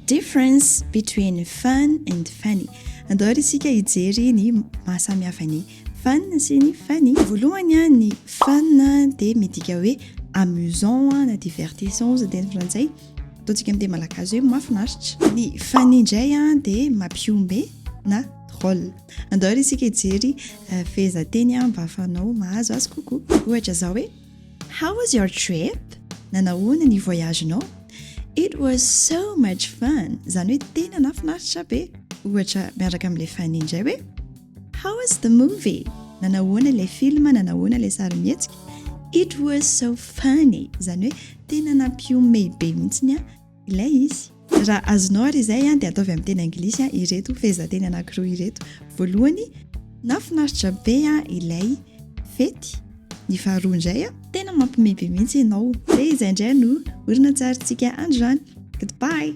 Difference between fun and funny. Andao ary isika hijery ny mahasamihafa ny fun sy ny funny. Voalohany a, ny fun dia midika hoe amusant na divertissant izay teny frantsay. Ataontsika amin'ny teny malagasy hoe mahafinaritra. Ny funny indray a dia mampihomehy na drôle. Andao ary isika hijery fehezanteny mba ahafahanao mahazo azy kokoa. Ohatra izao hoe: How was your trip? Nanahoana ny voyage-nao? It was so much fun. Izany hoe tena nahafinaritra be. Ohatra miaraka amin'ilay funny indray hoe: How was the movie? Nanahoana ilay film, nanahoana ilay sarimihetsika? It was so funny. Izany hoe tena nampihomehy be mihitsy a ilay izy. Raha azonao ary izay a, dia ataovy amin'ny teny anglisy a ireto fehezanteny anankiroa ireto. Voalohany, nahafinaritra be a ilay fety. Ny faharoa indray a, tena mampihomehy be mihitsy ianao. Dia izay indray no horonantsarintsika androany. Goodbye.